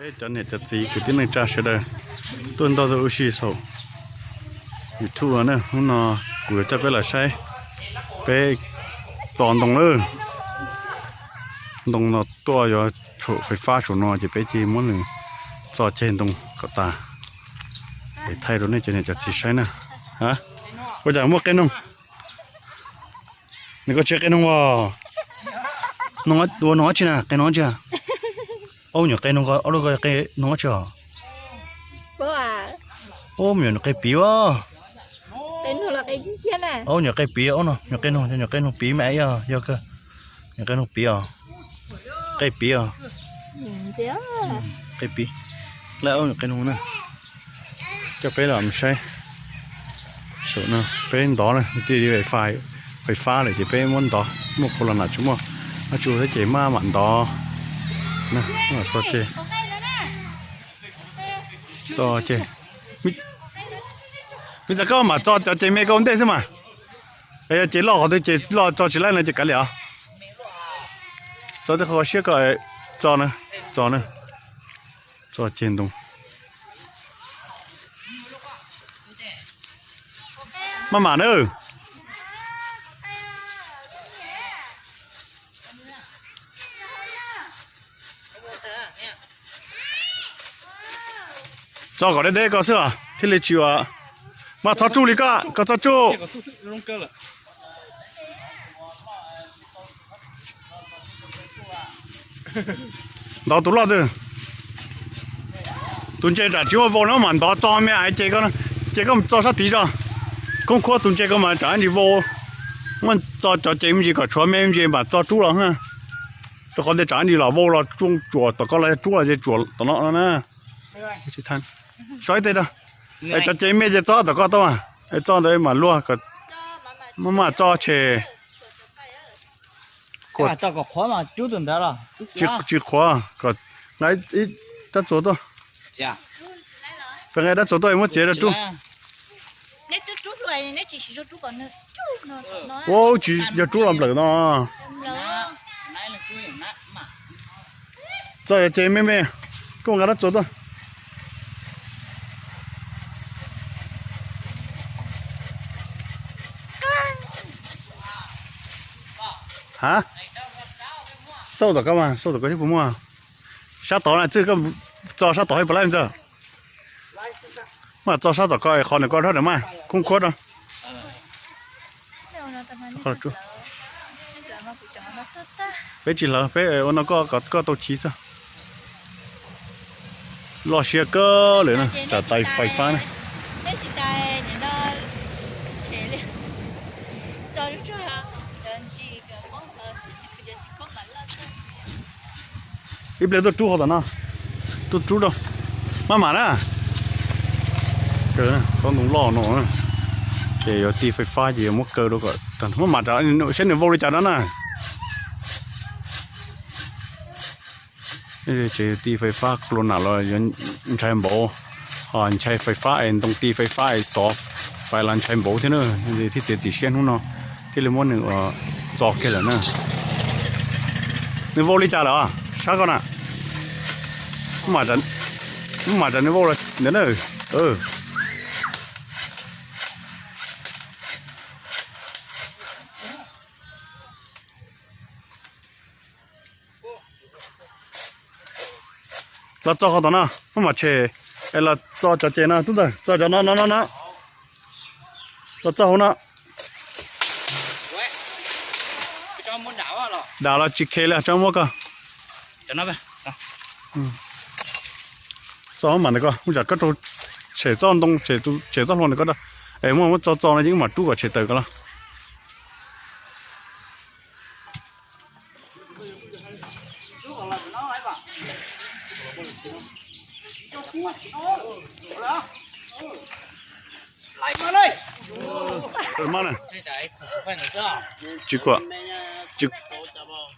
Peb cov niam cov txiv kwv tij neej tsa sawv daws tuaj nrog ua si saum YouTube na, hnub no kuv yuav coj peb los saib peb txo ntoo lawm. Ntoo no tuaj yuav tshuam fais fab saum no ces peb cia muab nws txo ceg ntoo kom tas es thaij rau nej cov niam cov txiv saib na. Ua cas muaj qe noog? Nws koj tsis qe noog os? Ua noog dab tsi na, qe noog dab tsi? Ob nyuam qe noog, ob lub ko qe noog dab tsi os? Ob nyuam qe piv os. Ob nyuam qe piv, ob no nyuam qe noog, nyuam qe noog piv mas yog, yog kawg. Nyuam qe noog piv os. Qe piv os. Qe piv. Lawv ob nyuam qe noog na. Coj peb los mus saib saum no, peb ntov na, twb fais fab lawm ces peb muab ntov, muaj qhua los nam tsis muaj, ab tsu thiab ces maj mam ntov. Txo ceg, txo ceg. Piv txwv koj mam txo cov ceg me koj ua ntej xwb mas. Yog ceg loj qhov twg ces loj txo tsis laib no ces kav liam os. Txo tej qhov siab koj txo na, txo na, txo ceg ntoo. Maj mam na. Txo kom deb deb koj xwb os thiaj li tsis ua. Mas txhob tsuj li koj, koj txhob tsuj. Ntov tus loj twg. Tus ntses tsam tsis muaj vau no mam ntov txo me ces, ces koj mus txo sab tid tso. Khoob khuab tus ntses koj mas tsam ntsis vau. Muab txo cov ces me ntsis kom tshuav me ntsis mam txo rub los na. Rau qhov ntawd tsam ntsis los vau los tsuas tom koj los yog rub los ces tsuas tom no no na. Sov ib teg rau. Es cov ces me ces txo tom koj tau mas, es txo ntawd mam luag kom maj mam txo tseg. Tsis qhuav kom nqa ib dab txuas tuaj. Peb nqa ib dab txuas tuaj es muab txiav rau rub. Ua tsis yog rub los nplawm no. Txo yog ces me me, tuaj nqa dab txuas tuaj. Ha, xauj tom koj mas, xauj tom koj thiab puas muaj. Sab tod na, txij koj txo sab tod puas laib ntxawg. Mas txo sab tom koj qhov nws koj dhau ntawd mas khoob khuab rau. Peb tsis hlawv, peb ua no koj kom koj tau chiv xwb. Loj siab kawg lawm na, tsam tais fais fab na. Ib pliag tuaj rub qhov tom no, tuaj rub rau, maj mam na. Txhob ntoo loj no, ces yuav ti fais fab ces yuav muab kaw rau kom maj mam, saib nws vau li cas no na. Tsev ti fais fab khuv los nam los yuav ntshai npaum, ntshai fais fab es ntoo ti fais fab es xov fais los ntshai npaum thiab na, thiaj txiav txim siab hnub no thiaj li muab nws ua txo kiag lawm na. Nws vau li cas lawm sab koj na? Maj mam tsam nws vau ntawd na. Los txo qhov tom no, maj mam tshem, es los txo cov ces no tub ntawd, txo cov no no no no. Los txo hauv no. Dam los tsis khe li, tso muab koj. Txo maj mam ntawm koj, tsam koj rau tshem txoj ntoo, tshem txoj hlua ntawm koj, es muab muab txo txo no yeej mam rub kom tshem tawm koj los.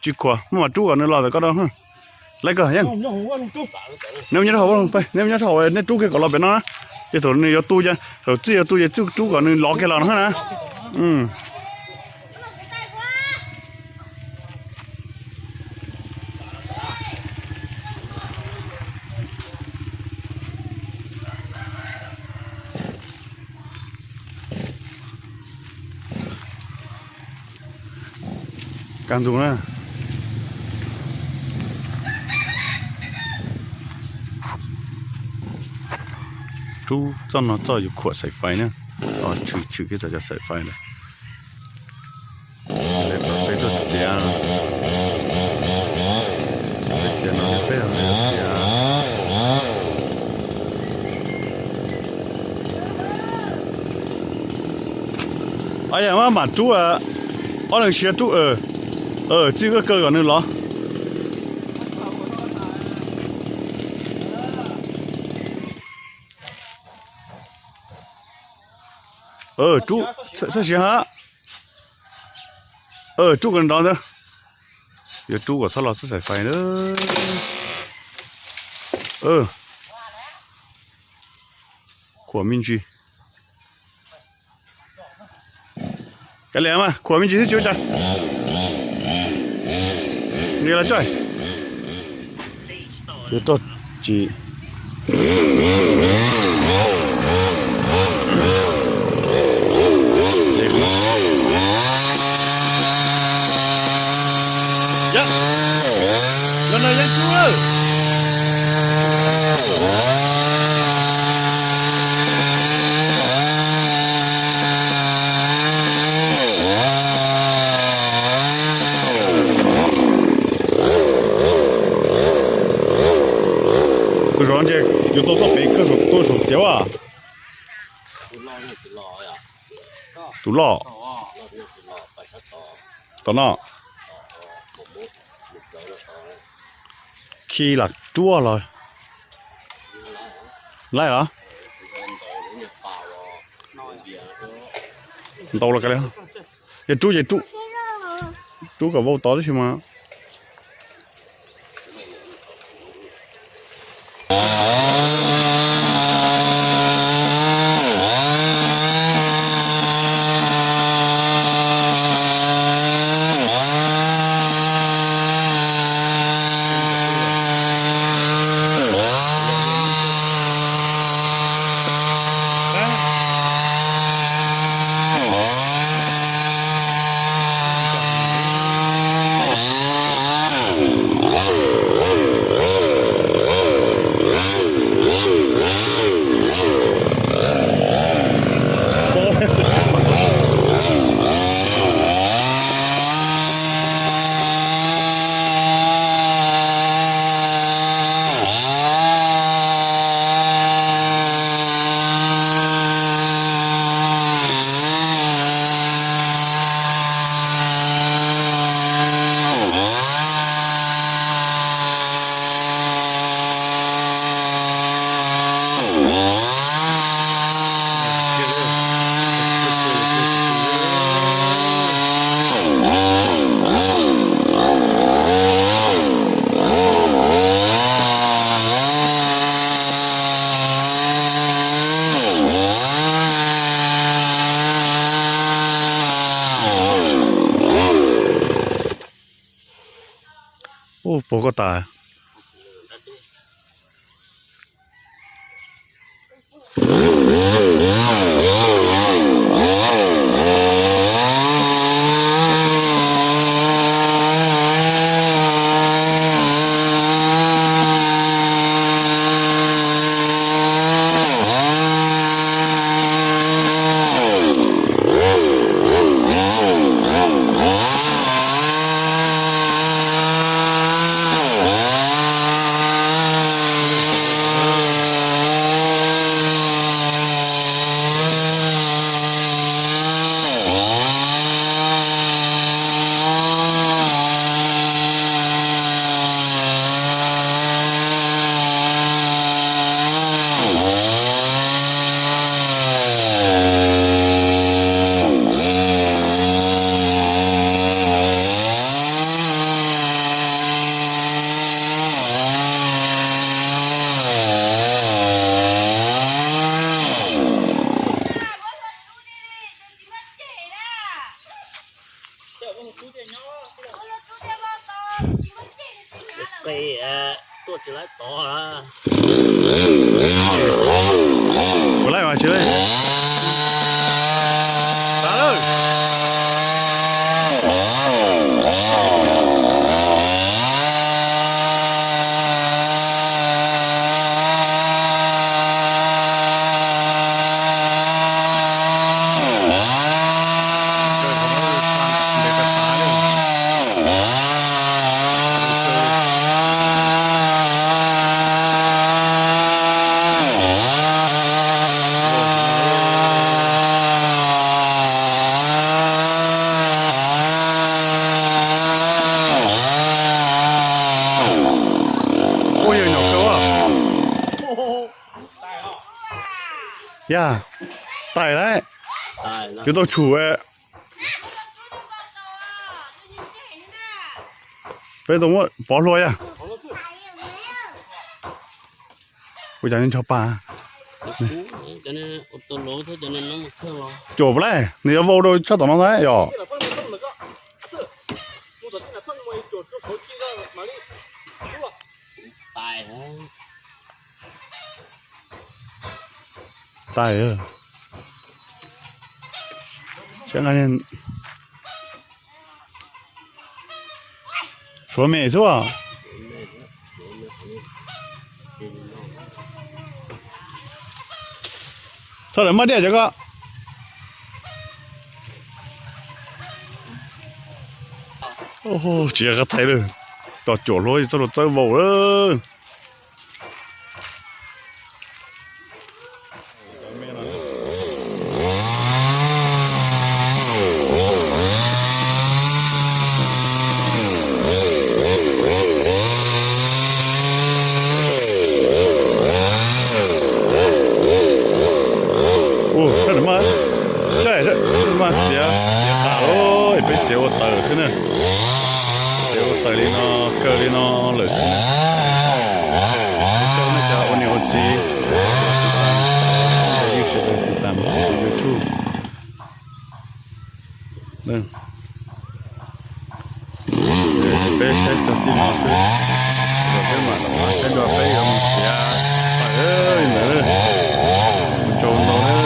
Tsis khuam, maj mam rub kom nws los ntawm koj rau. Laib koj yeej. Neb nyob rau hauv, neb nyob rau hauv, neb rub kiag kom los pem no na. Ces thaum nws yuav tu, thaum txij yuav tu ces txij rub kom nws lov kiag los no na. Kaj ntug na. Rub txoj no txoj yuav khuam xaim fais na. Tshwm tshwm kiag tau cov xaim fais lawm. Peb tuaj txiav, peb txiav no peb txiav. Yog maj mam rub, ob leeg siav rub. Txij kawg kom nws los. Rub, txhob siav ha. Rub kom nrov ntawd. Yuav rub kom txhob los txoj xaim fais na. Khuam me ntsis. Kav liam mas, khuam me ntsis xwb tsis ua cas. Nqis los tso. Yuav rau tsis. Yog, los no yeej tub lawm. Tus zov ntshe yuav tau tuaj pem koj tuaj saum txiav as. Tus loj. Tom no. Khi lam ruaj los. Laij los. Ntau los kav liam. Yog rub ces rub, rub kom vau tod tib si mas. Ub, puas koj tas. Qe, tuaj tsis laib tod. Puas laij mas tsis laij. Tas lawm. Yog, tais lawm, yuav tau tshum. Peb tau muab pov hlua yog. Ua cas ncho pa. Cuam puas laij, nws yuav vau rau tshaj tom no ntag yom. Tais, suav me xwb. Txhob lawm maj diaj cov ko. Tsis yog qab thaij lawm, tos cuam hlua txhob luag txawb vau lawm. Ua, sab nws mas, sab nws mas txiav, txiav tas lawm, peb txiav ua taws xwb na. Txiav ua taws li no, kaw li no lawm xwb na. Peb coj nej cov ua niam ua txiv, yeej sawv daws tiv tam YouTube. Peb saib txog txij no xwb, peb mam saib dua peb yuav mus txiav taws ntawd. Mus tsaug ntau na.